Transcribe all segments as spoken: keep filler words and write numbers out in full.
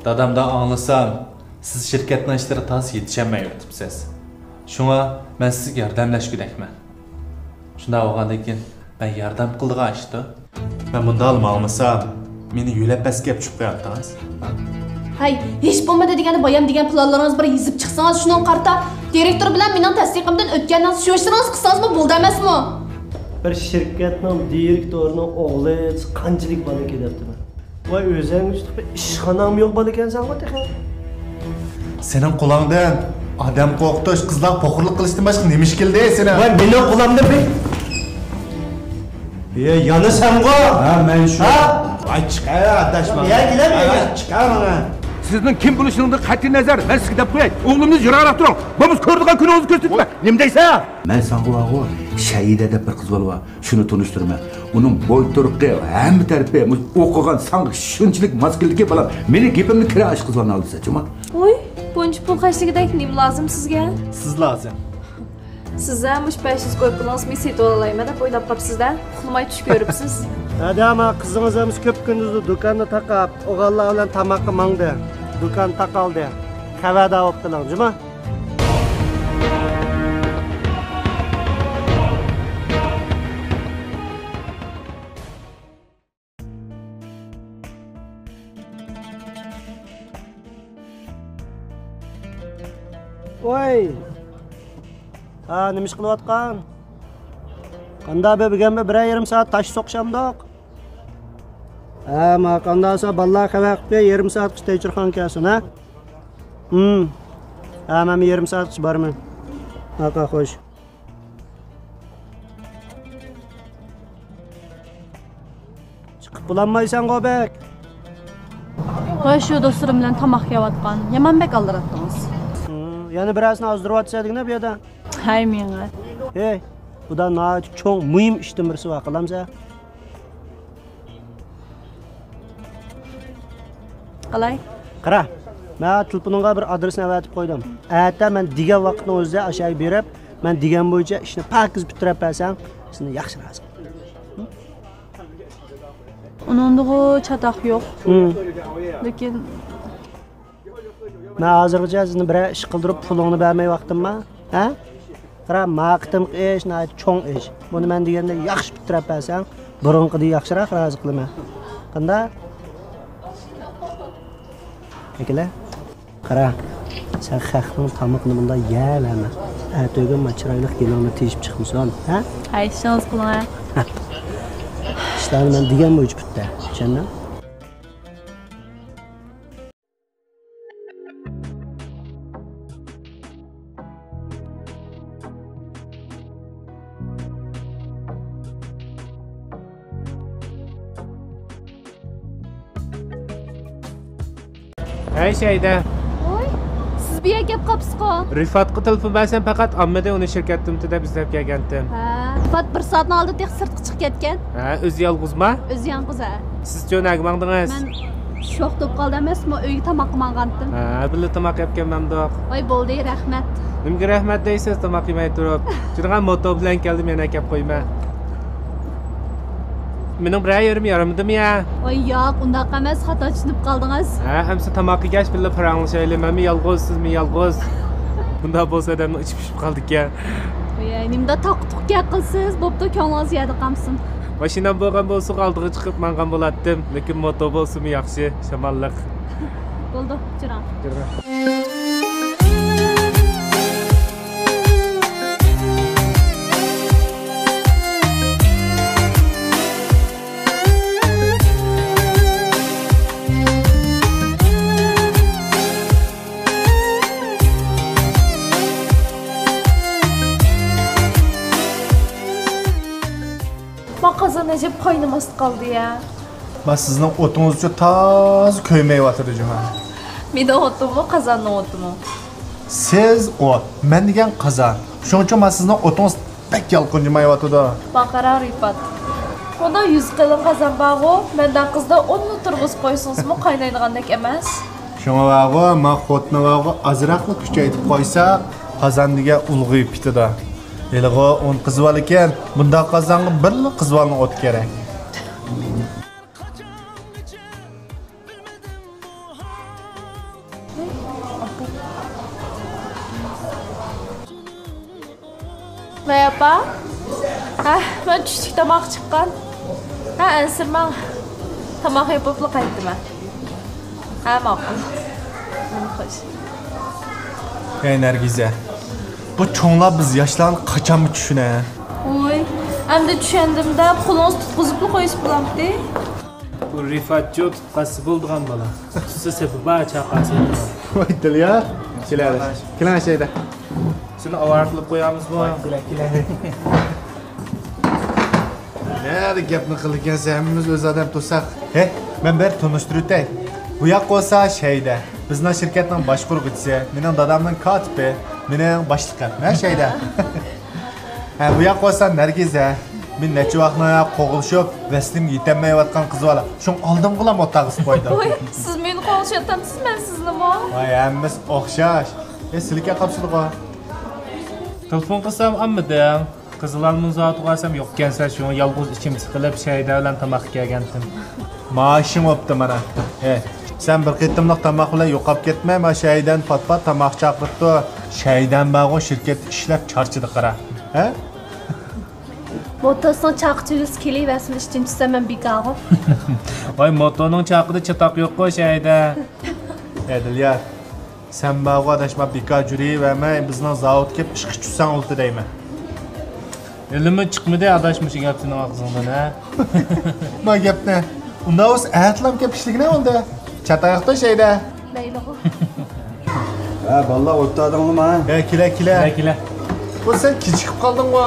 دادامدىن ئاڭلىسام، سىز شىركەتنىڭ ئىشلىرىغا تازا يېتىشەلمەيۋېتىپسىز. شۇڭا مەن سىزگە ياردەملەشكۈدەكمەن. شۇنداق بولغاندىن كېيىن، مەن ياردەم قىلىدىغان ئىشتا. مەن مۇنداقلا ماڭمىسام، مېنى يۆلەپ پەسكە ئەپ چۈشۈپ قوياتتىڭىز. ھەي، ھېچ بولمىدى دېگەندە، بايام دېگەن پىلانلىرىڭىزنى بىر يېزىپ چىقسىڭىز، شۇنىڭغا قارىتا دىرېكتور بىلەن مېنىڭ تەستىقىمدىن ئۆتكەننىڭ سۈيۈشتۈرۈڭىز قىلسىڭىزمۇ بولىدۇ ئەمەسمۇ؟ بىر شىركەتنىڭ دىرېكتورىنىڭ ئوغلى قانچىلىك بالىكەن دەپتىمەن. ۋاي، ئۆزۈڭگە تۇتۇپ ئىشخاناڭمۇ يوق بالىكەنسەنغۇ تېخى. سېنىڭ قولۇڭدىن ئادەم قورقۇتۇش، قىزلارغا پوخۇرلۇق قىلىشتىن باشقا نېمە ئىش كېلىدى سېنىڭ؟ ۋاي، مېنىڭ قولۇمدىن بىر. ئى، يەنە سەنغۇ؟ ھە، مەن شۇ. ھە؟ ۋاي، چىق، ھە، ئاداش، ماڭا. يا، كېلەمەن. ھە، چىق، ھە، ماڭا. سىزنىڭ كىم بولۇشىڭىزدىن قەتئىي نەزەر، مەن سىزگە دەپ قوياي، ئوغلۇمدىن يىراقراق تۇرۇڭ. بولمىسا كۆرىدىغان كۈنىڭىزنى كۆرسىتىمەن. نېمە دەيسەن؟ مەن ساڭا بارغۇ، شەھىدە دەپ بىر قىز بالا بار. شۇنى تونۇشتۇرىمەن. ئۇنىڭ بوي تۇرقى، ھەممە تەرىپى، مۇشۇ ئوقۇغان ساڭا شۇنچىلىك ماس كېلىدىكى، بالام. مېنىڭ گېپىمنى كىرە ئاشۇ قىز بالىنىڭ ئالدىسىغا، جۇما. ۋوي، بۇنچە پۇل خەجلىگۈدەك نېمە لازىم سىزگە؟ سىز لازىم. سىز ھە مۇشۇ بەش يۈز كوي پۇلىڭىزنى مېنى سېتىۋالالايمەن دەپ ئويلاپ قاپسىز-دە. ئۇخلىماي چۈش كۆرۈپسىز. ھەدە، ئەمما قىزىڭىز ئەمىسە كۆپ كۈندۈزدە دۇكاننى تاقاپ، ئوغۇللار بىلەن تاماققا ماڭدى. دۇكان تاقالدى. خەۋەردار بوپ قېلىڭ، جۇما. ۋاي. ھا، نېمە ئىش قىلىۋاتقان؟ قانداق بىر بۈگۈن بىر، بىرەر يېرىم سائەت تاش سوقۇشامدۇق؟ ھە، ما قانداقسا بالىلار خەۋەر قىلىپ، يېرىم سائەتكىچە تەكشۈرخانىغا كەلسۇن، ھە؟ ھىم. ھە، مەن يېرىم سائەتكىچە بارىمەن. ھاقا، خوش. چىقىپ بولالمايسەنغۇ بەك. ۋاي، شۇ دوستلىرىم بىلەن تاماق يەۋاتقان. يامان بەك ئالدىراتتىڭىز. ھىم، يەنە بىرەرسىنى ئازدۇرۇۋاتىسەن دېگىنە بۇ يەردە. ھەي، مېڭە. ھەي، بۇدا ناھايىتى چوڭ، مۇھىم ئىشتىن بىرسى بار، قىلامسەن؟ قالاي. قارا، مەن تېلېفونۇڭغا بىر ئادرېسنى ئەۋەتىپ قويدۇم. ئەتە مەن دېگەن ۋاقىتنىڭ ئۆزىدە ئاشۇ يەرگە بېرىپ، مەن دېگەن بويىچە ئىشنى پاكىز پۈتتۈرۈپ بەرسەڭ، سېنى ياخشى رازى قىلىمەن. ئۇنىڭدىغۇ چاتاق يوق. ھىم. لېكىن مەن ھازىرغىچە سىزنى بىرەر ئىش قىلدۇرۇپ، پۇلۇڭنى بەرمەي ۋاقتىمما؟ ھە؟ قارا، ما قېتىمقى ئىش ناھايىتى چوڭ ئىش. بۇنى مەن دېگەندە ياخشى پۈتتۈرۈپ بەرسەڭ، بۇرۇنقىدىن ياخشىراق رازى قىلىمەن. قانداق؟ ئەكېلە. قارا، سەن خەقنىڭ تامىقىنى بۇنداق يەۋەرمە. ئەتىگۈن ما چىرايلىق گېلىڭنى تېشىپ چىقمىسۇن، ھە؟ ھەي، ئىشىڭىزنى قىلىڭ، ھە. ئىشلارنى مەن دېگەن بويىچە پۈتتە، چۈشەندىڭ؟ ھەي، شەيدە. ۋوي، سىز بۇ يەرگە كەپ قاپسىزغۇ؟ رىفاتقا تېلېفون بەرسەم، پەقەت ئالمىدى، ئۇنى شىركەتتىمتى دەپ ئىزدەپ كەلگەنتىم. ھە، رىفات بىر سائەتنىڭ ئالدىدا تېخى سىرتقا چىقىپ كەتكەن. ھە، ئۆزى يالغۇزما؟ ئۆزى يالغۇز، ھە. سىزچۇ، نەگە ماڭدىڭىز؟ مەن شوخ بولۇپ قالدى ئەمەسمۇ، ئۆيگە تاماققا ماڭغانتىم. ھە، بىللە تاماق يەپ كەلمەمدۇق. ۋاي، بولدى، رەھمەت. نېمىگە رەھمەت دەيسىز، تاماق يېمەي تۇرۇپ؟ تۇرغان موتور بىلەن كەلدىم، يەنە ئەكەپ قويىمەن. مېنىڭ بىرەر يېرىم يارىمىدىمۇ يا؟ ۋاي ياق، ئۇنداق ئەمەس، خاتا چۈشىنىپ قالدىڭىز. ھە، ئەمسە تاماق يېگەچ بىللە پاراڭلىشايلى، مەنمۇ يالغۇز، سىزمۇ يالغۇز. بۇنداق بولسا ئادەمنىڭ ئىچى پىشىپ قالىدىكەن. ۋاي، نېمىدا تاقا-تۇقا گەپ قىلىسىز؟ بوپتۇ، كۆڭلىڭىز يەردە قالمىسۇن. ماشىنام بولغان بولسا ئالدىغا چىقىپ ماڭغان بولاتتىم، لېكىن موتور بولسىمۇ ياخشى، شاماللىق. بولدى، جۇراڭ. جۇراڭ. ما قازان ئەجەب قاينىماستى قالدى يا. ما سىزنىڭ ئوتىڭىزچۇ تازا كۆيمەيۋاتىدۇ جۇما. مېنىڭ ئوتۇممۇ، قازاننىڭ ئوتىمۇ؟ سىز ئوت، مەن دېگەن قازان. شۇنىڭ ئۈچۈن ما سىزنىڭ ئوتىڭىز بەك يالقۇنجىمايۋاتىدۇ. باقارا رىپات. مۇندا يۈز قېلىن قازان بارغۇ، مەندەك قىزدا ئوننى تۇرغۇزۇپ قويسىڭىزمۇ قاينايدىغاندەك ئەمەس. شۇڭا بارغۇ، ما خوتۇننى بارغۇ ئازراقلا كۈچەيتىپ قويسا، قازان دېگەن ئۇلغىيىپ كېتىدۇ. ھېلىغۇ ئون قىز بالىكەن، بۇنداق قازانغا بىرلا قىز بالىنىڭ ئوتى كېرەك. مەي ئاپا. ھە، مەن چۈشلۈك تاماق چىققان. ھە، ئەنسىرىمەڭ. تاماق يېپىپلا قايتىمەن. ھە، ماقۇل. مم، خوش. ھەي نەرگىزە، بۇ چوڭلار بىز ياشلارنى قاچانمۇ چۈشىنە؟ ۋوي، ئەمدى چۈشەندىم-دە، قولىڭىزنى تۇتقۇزۇپلا قويسا بولامتى؟ بۇ رىفاتچۇ تۇتقازسا بولىدىغان بالا. تۇتسا سېپى بار، چاقاسى. ۋاي دىليار، كېلە، كېلە شەيدە. سېنى ئاۋارە قىلىپ قويامىزمۇ؟ كېلە، كېلە. نەدە گەپنى قىلىدىكەنسەن، ھەممىمىز ئۆز ئادەم تۇرساق. ھە، مەن بىر تونۇشتۇرۇۋېتەي. بۇ ياق بولسا شەيدە، بىزنىڭ شىركەتنىڭ باشقۇرغۇچىسى، مېنىڭ دادامنىڭ كاتىپى، مېنىڭ باشلىقىم. ھە، شەيدە. ھە، بۇ ياق بولسا نەرگىزە. مەن نەچچە ۋاقىتنىڭ قوغلىشىپ، ۋەسلىمگە يېتەلمەيۋاتقان قىز بالا. شۇڭا ئالدىمغىلا موتاغا سىقىپ قويدۇم. ۋوي، سىز مېنى قوغلىشىۋاتامسىز، مەن سىزنىمۇ؟ ۋاي، ھەممىسى ئوخشاش. ئە، سىلىكە قاپسىلىغۇ. تېلېفون قىلسام ئالمىدىڭ. قىزىلالمىنى زاۋۇتىغا بارسام يوق ئىكەنسەن، شۇڭا يالغۇز ئىچىملىك قىلىپ شەيدە بىلەن تاماققا كەلگەنتىم. مائاشىڭ بوپتۇ مانا. ھە، سەن بىر قېتىملىق تاماق بىلەن يوقاپ كەتمە، مانا شەيدەن پات-پات تاماق چاقىرىپتۇ. شەيدەن بارغۇ شىركەتتە ئىشلەپ چارچىدى قارا. ھە؟ موتوسىنىڭ چاقى تۈگىسە كېلىۋەرسۇن، ئىشتىن چۈشسەم مەن بىكارغۇ. ۋاي، موتونىڭ چاقىدا چاتاق يوققۇ شەيدە. ھە، دىليار. سەن بارغۇ ئاداش، ما بىكار جۈرۈۋەرمەي، بىزنىڭ زاۋۇتقا كېلىپ ئىشقا چۈشسەڭ بولدى دەيمەن. ھېلىمۇ چىقمىدى ئاداش مۇشۇ گەپ سېنىڭ ئاغزىڭدىن، ھە؟ ما گەپنى. ئۇنداق بولسا ئەتىلام كېلىپ ئىشلىگىنە بولدى. چاتاياقتا شەيدە. مەيلىغۇ. ھە، بالىلار ئولتۇردۇڭلىما؟ ھە، كېلە، كېلە. كېلە، كېلە. بۇ سەن كېچىكىپ قالدىڭغۇ.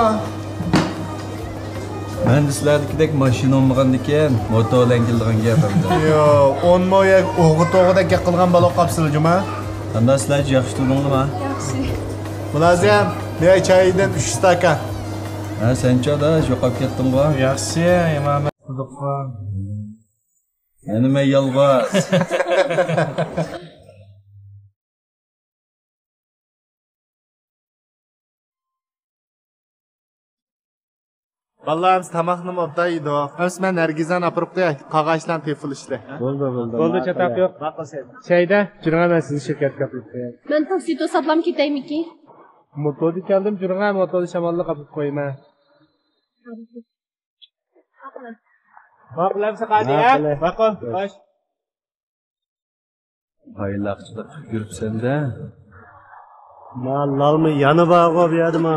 مەندە سىلەردىكىدەك ماشىنا بولمىغاندىكىن، موتور بىلەن كېلىدىغان گەپ ئەمدى. يوق، ئون مو يەك ئوغۇ توغۇدەك گەپ قىلغان بالا قاپسىلە جۇما. قانداق سىلەرچە ياخشى تۇردۇڭلىما؟ ياخشى. مۇلازىم، بىر چايدىن ئۈچ ئىستاكان. ھە، سەنچۇ ئاداش، يوقاپ كەتتىڭغۇ؟ ياخشى، ئىمام. يەنە مەن يالغۇز. بالىلار، ئەمسە تاماقنىمۇ ئوبدان يېدۇق. ئەمسە مەن نەرگىزەنى ئاپىرىپ قوياي، قالغان ئىشلارنى تېلېفون ئىشلە. بولدى، بولدى. بولدى، چاتاق يوق. شەيدە، جۈرۈڭە، مەن سىزنى شىركەتكە ئاپىرىپ قوياي. مەن تاكسىدا ساقلاپ كېتەيمىكىن؟ موتودا كەلدىم، جۈرۈڭە، موتودا شاماللىق ئاپىرىپ قويىمەن. ماقۇل ئەمسە قادى، ھە؟ ماقۇل. ماقۇل. خوش. ھايلاقچىلىق قىلىپ يۈرۈپسەن-دە. ما لالما يەنە بارغۇ بۇ يەردىمۇ.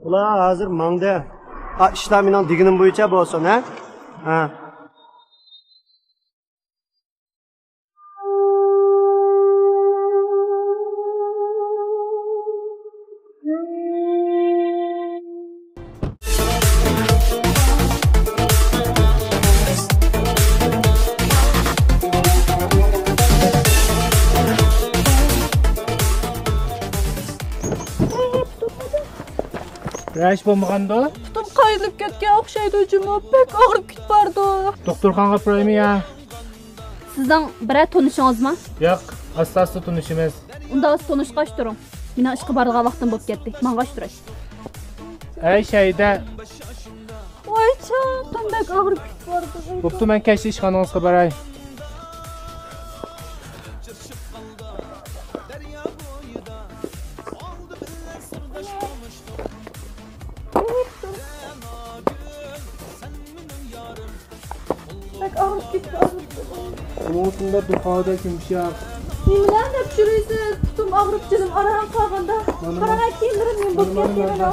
ئۇلار ھازىر ماڭدى. ئا، ئىشلار مېنىڭ دېگىنىم بويىچە بولسۇن، ھە؟ ھە. بىرەر ئىش بولمىغاندۇ؟ پۇتۇم قايرىلىپ كەتكەن ئوخشايدۇ جۇمۇ، بەك ئاغرىپ كېتىپ بارىدۇ. دوختۇرخانىغا ئاپىرايمۇ يا؟ سىزنىڭ بىرەر تونۇشىڭىزمۇ؟ ياق، ئاستا-ئاستا تونۇشىمىز. ئۇنداق بولسا تونۇشقاچ تۇرۇڭ. مېنىڭ ئىشقا بارىدىغان ۋاقتىم بولۇپ كەتتى. ماڭغاچ تۇراي. ئەي شەيدە. ۋايچان، پۇتۇم بەك ئاغرىپ كېتىپ بارىدۇ. بوپتۇ، مەن كەچتە ئىشخانىڭىزغا باراي. بەك ئاغرىپ كېتىپ، ئاغرىپ كېتىپ. ئۇنىڭ ئۈستىدە بىر خالىدەك يۇمشاق. نېمىلەرنى دەپ يۈرىسىز؟ پۇتۇم ئاغرىپ، جېنىم ئاران قالغاندا. مانا، قاراڭا، كىيىملىرىم نېمە بولۇپ كەتكەن مانا.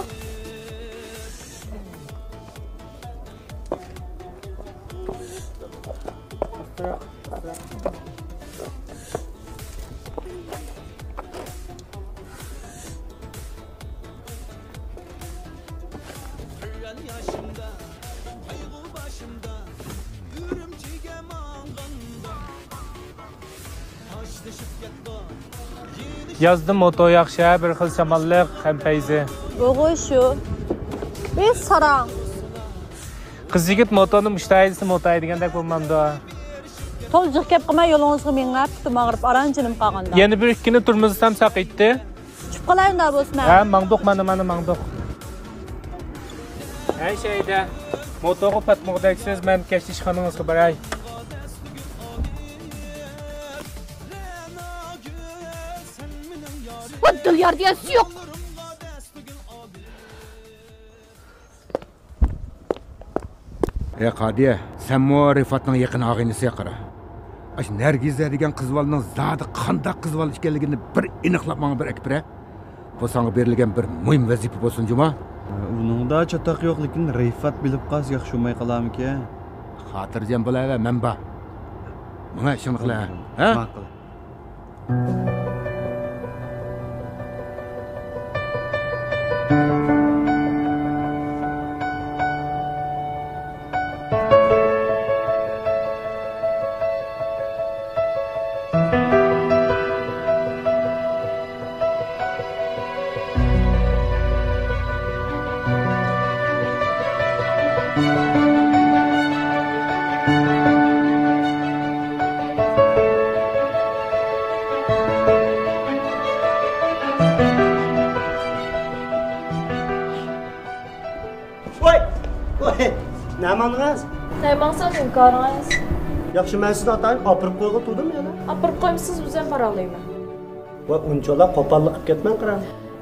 يازدا موتو ياخشى، بىر خىل شاماللىق ھەم پەيزى. بوغۇ شۇ. بىز ساراڭ. قىز يىگىت موتونى مۇشتايدىسى موتاي دېگەندەك بولمامدۇ؟ تولا جىق گەپ قىلماي يولىڭىزغا مېڭىڭ، پۇتۇم ئاغرىپ ئاران جېنىم قالغاندا. يەنە بىر ئىككىنى تورمۇزلىسام ساقىيتتى. چۈشۈپ قالاي ئۇنداق بولسا مەن. ھە، ماڭدۇق، مانا، مانا، ماڭدۇق. ھەي شەيدە، موتوغا پاتمىغۇدەكسىز، مەن كەچتە ئىشخانىڭىزغا باراي. دىليار دېگەن سۇيۇق. ئەي قادىيە، سەنمۇ رىفاتنىڭ يېقىن ئاغىنىسىگە قارا. ئاشۇ نەرگىزە دېگەن قىز بالىنىڭ زادى قانداق قىز بالا ئىكەنلىكىنى بىر ئېنىقلاپ ماڭا بىر ئەكىپ بەرە. بۇ ساڭا بېرىلگەن بىر مۇھىم ۋەزىپە بولسۇن، جۇما. ئۇنىڭدا چاتاق يوق، لېكىن رىفات بىلىپ قالسا ياخشى بولماي قالارمىكىن؟ خاتىرجەم بولاۋەر، مەن بار. ماڭا ئىشىڭنى قىلە، ھە؟ ماقۇل. ۋاي! ۋاي! نەماڭىز؟ نەماڭسىز ئىنكارىڭىز؟ ياخشى، مەن سىزنى ئاتايىن ئاپىرىپ قويغىلى تۇردۇم يەنە. ئاپىرىپ قويمىسىز، ئۆزۈم بارالايمەن. ۋاي، ئۇنچىلا قوپاللىق قىلىپ كەتمەڭ، قاراڭ.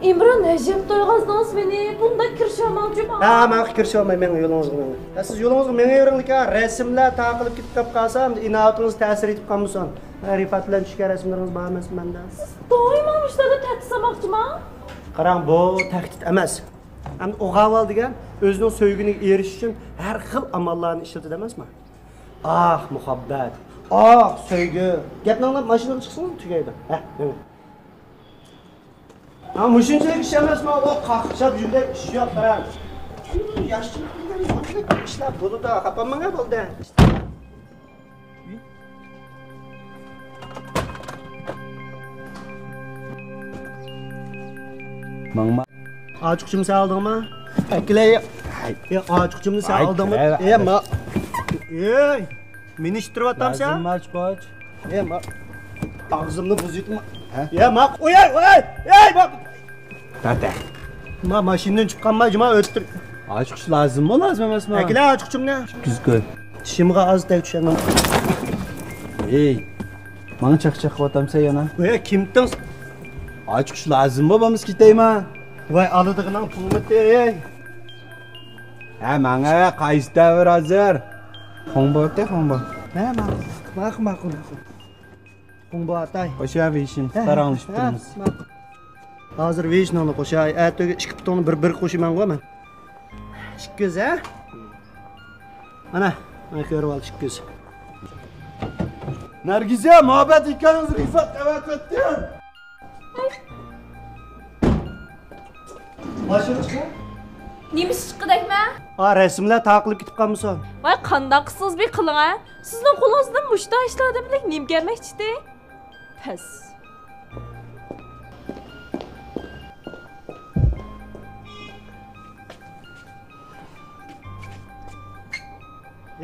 ئىمران، ئەجەب تويغازدىڭىز مېنى، بۇنداق كىرىشىۋالماڭ، جۇما. ھە، مەن كىرىشىۋالماي، مېڭىڭ يولىڭىزغا مېڭىڭ. ھە، سىز يولىڭىزغا مېڭىۋېرىڭلىكىن، رەسىملەر تارقىلىپ كېتىپ قاپ قالسا، ئىناۋىتىڭىز تەسىر يېتىپ قالمىسۇن. ھە، رىفات بىلەن چۈشكەن رەسىملىرىڭىز بار ئەمەسمۇ مەندە. سىز دائىما مۇشۇلاردا تەھدىت سالماقچىما؟ قاراڭ، بۇ تەھدىت ئەمەس. ئەمدى ئوغاۋال دېگەن ئۆزىنىڭ سۆيگىنىگە ئېرىشىش ئۈچۈن ھەر خىل ئاماللارنى ئىشلىتىدۇ ئەمەسمۇ؟ ئاھ، مۇھەببەت، ئاھ، سۆيگۈ. گەپنى ئاڭلاپ ماشىنىغا چىقسىڭىز تۈگەيدۇ. ھە، مېڭىڭ. ھا، مۇشۇنچىلىك ئىش ئەمەسمۇ، ئۇ قاقشاپ يۈرگەن ئىش يوق، قاراڭ. ياشچىلىق بىلەن بۇنداق ئىشلار بولىدۇ، خاپا بولماڭ، بولدى. ماڭما. ئاچقۇچۇمنى سەن ئالدىڭمۇ؟ ئەكىلەي. يا، ئاچقۇچۇمنى سەن ئالدىڭمۇ؟ ئەي، ما. ئەي، مېنى ئىشتىرىۋاتامسەن سەن؟ ئاچقۇچ. ئەي، ما. ئاغزىمنى بۇزۇۋېتىڭ. ھە؟ يا، ما. ئوي، ئوي، ئوي، ئەي، ما. تەتە. ما، ماشىنىدىن چىققانما، جۇما ئۆتتۈر. ئاچقۇچ لازىممۇ، لازىم ئەمەسمۇ؟ ئەكىلە ئاچقۇچۇمنى. ئىككى يۈز كوي. چىشىمغا ئاز تەگ چۈشەنمەڭ. ئەي، ماڭا چاقچاق قىلىۋاتامسەن يەنە؟ ئەي، كىم تىڭ؟ ئاچقۇچ لازىممۇ، بولمىسا كېتەيمەن. ۋاي، ئالىدىغىنىڭ پۇلىمۇ تېي. ھە، ماڭا قايسى دەۋر ھازىر؟ خوڭبو تېي، خوڭبو. ھە، ماقۇل، ماقۇل، ماقۇل، ماقۇل. خوڭبو ئاتاي. خوش يا ۋېيشىن، ھە، پاراڭلىشىپ ھە، تۇرىمىز. ماقۇل. ھازىر ۋېيشىنىڭنى قوشاي، ئەتىگە ئىككى پۇتۇڭنى بىر-بىرگە قوشىمەنغۇ مەن. ئىككى يۈز، ھە؟ مانا، مانا كۆرۈۋال، ئىككى يۈز. نەرگىزە، مۇھەببەت ھېكايىڭىزنى رىفات ئەۋەتىۋەتتى. ماشىنا چىقىڭ. نېمىشقا چىققۇدەكمەن؟ ئا، رەسىملەر تارقىلىپ كېتىپ قالمىسۇن. ۋاي، قانداق قىلسىڭىز بىر قىلىڭ ھە. سىزنىڭ قولىڭىزدىن مۇشۇنداق ئىشلار ئادەملىك نېمە كەلمەكچىدى؟ پەس.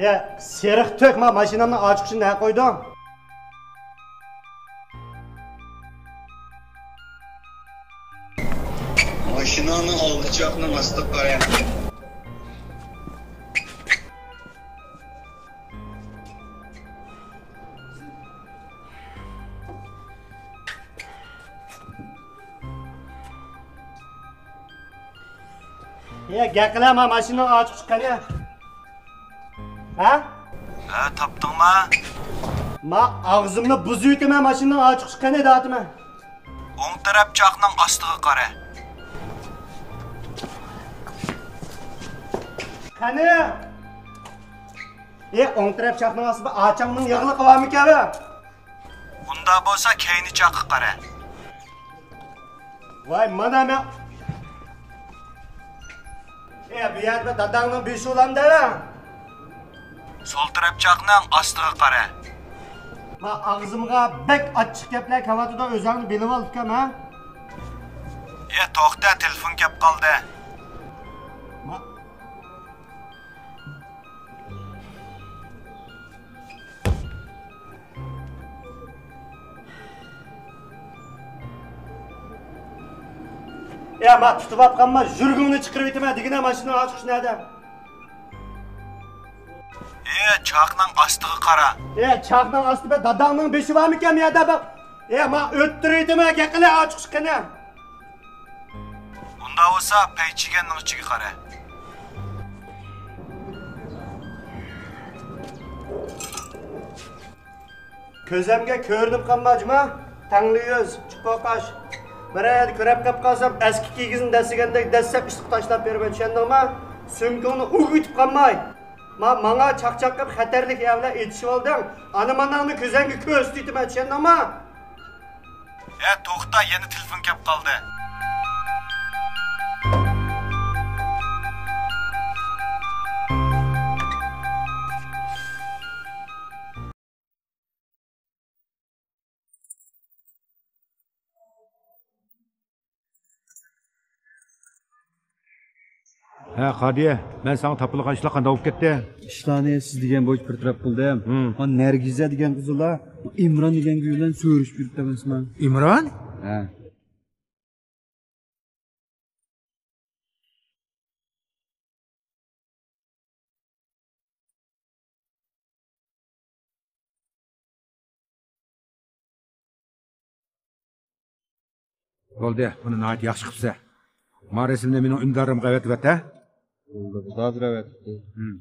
يا، سېرىق تۆك، ما ماشىنامنىڭ ئاچقۇچىنى نەگە قويدۇڭ؟ ماشىناڭنىڭ ئالدى چاقنىڭ ئاستىغا قارا. يا، گەپ قىلە، ما ماشىنىنىڭ ئاچقۇچى قېنى؟ ھە؟ ھە، تاپتىڭما؟ ما ئاغزىمنى بۇزۇۋېتىمەن، ماشىنىنىڭ ئاچقۇچى قېنى دەۋاتىمەن. ئوڭ تەرەپ چاقنىڭ ئاستىغا قارا. قېنى؟ ئى، ئوڭ تەرەپ چاقنىڭ ئاستىدا ئاچاڭنىڭ ياغلىقى بارمىكەن بۇ؟ ئۇنداق بولسا كەينى چاققا قارا. ۋاي، مانا مەن. ئى، بۇ يەردە داداڭنىڭ بېشى بولامدۇ؟ سول تەرەپ چاقنىڭ ئاستىغا قارا. ما ئاغزىمغا بەك ئاچچىق گەپلەر كەلۋاتىدۇ، ئۆزۈڭنى بىلىۋال ئۇكام، ھە؟ ئى، توختا، تېلېفون كەپ قالدى. ما يا، ما تۇتۇۋاتقانما، يۈرىكىڭنى چىقىرىۋېتىمەن دېگىنە، ماشىنىنىڭ ئاچقۇچى نەدە؟ ئى، چاقنىڭ ئاستىغا قارا. ئى، چاقنىڭ ئاستىدا داداڭنىڭ بېشى بارمىكەن يا، دادا؟ ئى، ما ئۆتتۈرۈۋېتىمەن، گەپ قىلە، ئاچقۇچى قېنى؟ ئۇنداق بولسا، پەيچىگەننىڭ ئىچىگە قارا. كۆزەمگە كۆرۈنۈپ قالما، جۇما. تەڭلى يۈز، چىققا قاش. بىرەر يەردە كۆرۈپ قېلىپ قالسام، ئەسكى كىگىزنى دەسسىگەندەك دەسسەپ ئىسسىق تاشلاپ بېرىمەن، چۈشەندىڭما؟ سۆمكىڭنى ئۇۋا ئېتىپ قالماي. ما-، ماڭا چاقچاق قىلىپ خەتەرلىك يەر بىلەن ئېتىشىۋالدىڭ. ئانا-ماناڭنى كۆزەڭگە كۆرسىتىۋېتىمەن، چۈشەندىڭما؟ ھە، توختا، يەنە تېلېفون كەپ قالدى. ھە، قادىيە، مەن ساڭا تاپىلىغان ئىشلار قانداق بولۇپ كەتتى؟ ئىشلارنى سىز دېگەن بويىچە بىر تەرەپ قىلدىم. ھىم. مانا نەرگىزە دېگەن قىزلا ئىمران دېگەن گۈي بىلەن سۆرۈشۈپ يۈرۈپتۇ ئەمەسمۇ؟ ئىمران؟ ھە. بولدى، بۇنى ناھايىتى ياخشى قىپسەن. ما رەسىمنى مېنىڭ ئۈندىدارىمغا ئەۋەتىۋەت، ھە؟ بولدى، بۇ ھازىر ئەۋەتتى. ھىم.